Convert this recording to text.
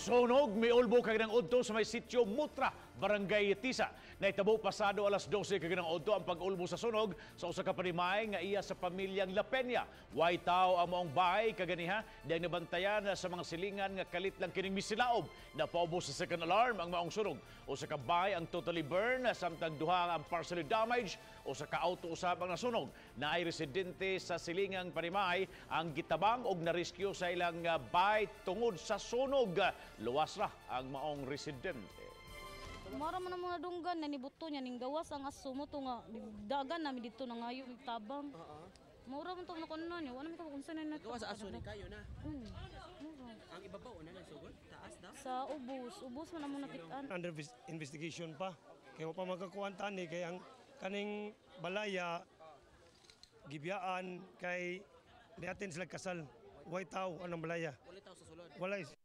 Sunog miulbo kaganang udto sa may sitio Mutra, Barangay Tisa. Nahitabo pasado alas 12 kaganang udto ang pag-ulbo sa sunog sa usa ka panimay nga iya sa pamilyang La Peña. Way tao ang maong bahay kaganiha diyang nabantayan sa mga silingan nga kalit lang kining misilaob. Napaubos sa second alarm ang maong sunog. Usa ka bahay ang totally burn samtang duha ang partially damaged. Usa ka auto usab ang nasunog. Naay residente sa silingang panimay ang gitabang og narescue sa ilang bahay tungod sa sunog. Luwas ra ang maong residente. Mara man ang mga dunggan na nibuto niya ning gawas ang aso mo to nga dagan nami dito na ngayo mig tabang. Mura man to na kuno niya, wala mi ka kung na. Gawas sa aso ni kayo na. Mura. Ang ibabaw na nasugod, taas daw. Sa ubos, ubos man among nakitaan. Under investigation pa. Kaya wa pa magkakuan tani kay ang kaning balaya gibiyaan kay niatin sila kasal. Way tao anang balaya. Wala tao sa sulod. Wala.